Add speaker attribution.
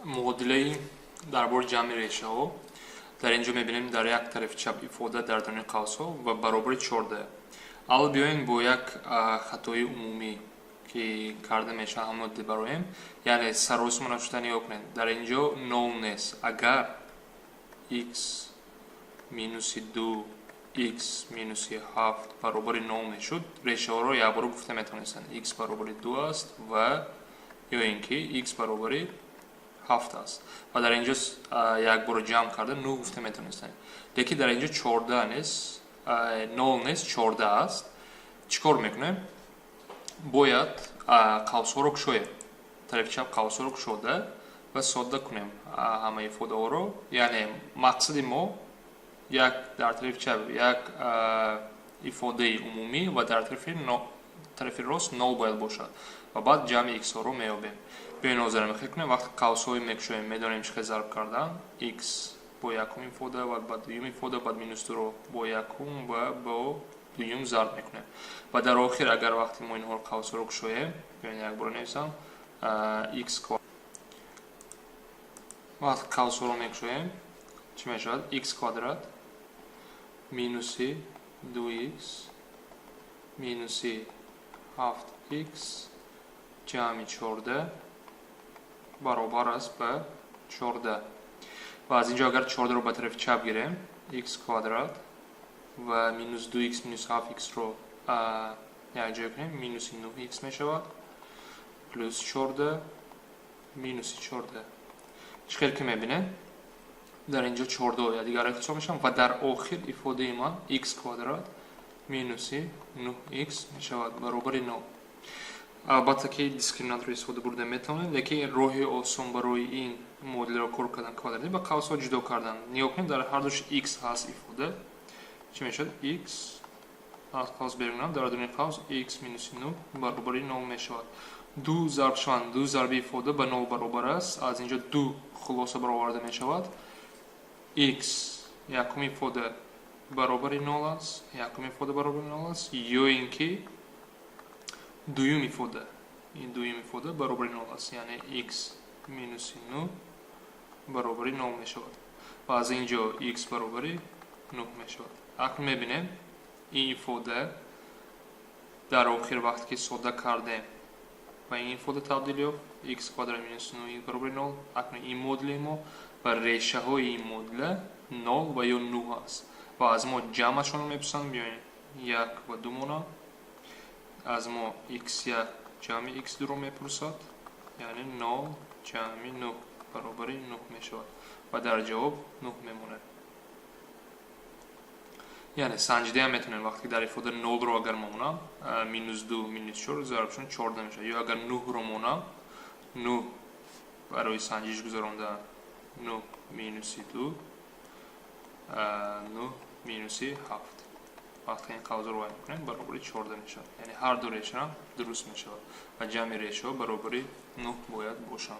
Speaker 1: Муодилаи дар бори ҷамъи решаҳо. Дар ин ҷо мебинем, дар як тарафи чап ифода дар даруни қавсҳо ва баробари 14. Аввал биёем бо як хатои умумӣ, ки карда мешавад, ҳамон бароем, яъне саросима нашуда. Нигоҳ кунед, дар ин ҷо нол нест. Агар x минуси 2, x минуси 7 баробари нол мешуд, решаҳоро якбора гуфта метавонистанд: x баробари 2 аст ва ё ин ки x баробари 7 аст ва дар ин ҷо якбора ҷамъ карда 9 гуфта метавонистанд. Лекин дар ин ҷо 14 нест, нол нест, 14 аст. Чӣ кор мекунем? Бояд қавсҳоро кушоем, тарафи чап қавсҳоро кушода ва содда кунем ҳама ифодаҳоро. Яъне мақсади мо як дар тарафи чап як ифодаи умумӣ ва дар тарафи рост нол бояд бошад ва баъд ҷамъи иксҳоро меёбем. Биёед, ҳозир мехел кунем. Вақте қавсҳои мекушоем, медонем чӣ хел зарб кардан: x бо якум ифода ва ба дуюм ифода, баъд минус дуро бо якум ва бо дуюм зарб мекунем. Ва дар охир, агар вақте мо инҳоро, қавсҳоро кушоем, биёед, якбора нависам x, вақте қавсҳоро мекушоем, чӣ мешавад? X квадрат минуси 2x минуси 7x ҷамъи 14 баробар аст ба 14. Ва аз ин ҷо агар 14-ро ба тарафи чап гирем, x квадрат ва минус 2x минус 7x-ро якҷоя кунем, минуси 9x мешавад, плюс 14 минуси 14. Чӣ хел ки мебинед, дар ин ҷо 14 якдигар ихтисор мешаванд ва дар охир ифодаи ман x квадрат минуси 9x мешавад баробари 0. Албатта ки дискриминантро истифода бурда метавонед, лекин роҳи осон барои ин муодиларо кор кардан квадратӣ ба қавсҳо ҷудо кардан. Нигоҳ кунед, дар ҳардуш x ҳаст. Ифода чӣ мешавад? X аз қавс берунам, дар дуни қавс x минуси 9 баробари 0 мешавад. Ду зарб шаванд, ду зарби ифода ба 0 баробар аст. Аз инҷо ду хулоса бароварда мешавад: x якум ифода баробари 0 аст, якум ифода баробари 0 аст ё ин ки дуюм ифода, ин дуюм ифода баробари 0 аст, яъне x минуси 9 баробари 0 мешавад ва аз ин ҷо x баробари 9 мешавад. Акнун мебинем, ин ифода дар охир, вақте ки содда кардем, ба ин ифода табдил ёфт: x квадрат минус 9 баробари 0. Акнун ин муодилаи мо ва решаҳои ин муодила 0 ва ё 9 аст ва аз мо ҷамъашонро мепурсанд. Биёем, 1 ва 2 монам. Аз мо x1 ҷамъи x2-ро мепурсад, яъне 0 ҷамъи 9 баробари 9 мешавад ва дар ҷавоб 9 мемонад. Яъне санҷидаам метавонем: вақте ки дар ифода 0-ро агар монам, минус 2 минус 4 зарбшон 14 мешавад, ё агар 9-ро монам, 9 барои санҷиш гузаронда, 9 минуси 2, 9 минуси 7, вақте ин қавзро вай мекунем, баробари 14 мешавад. Яъне ҳар ду решаам дуруст мешавад ва ҷамъи решаҳо баробари 9 бояд бошанд.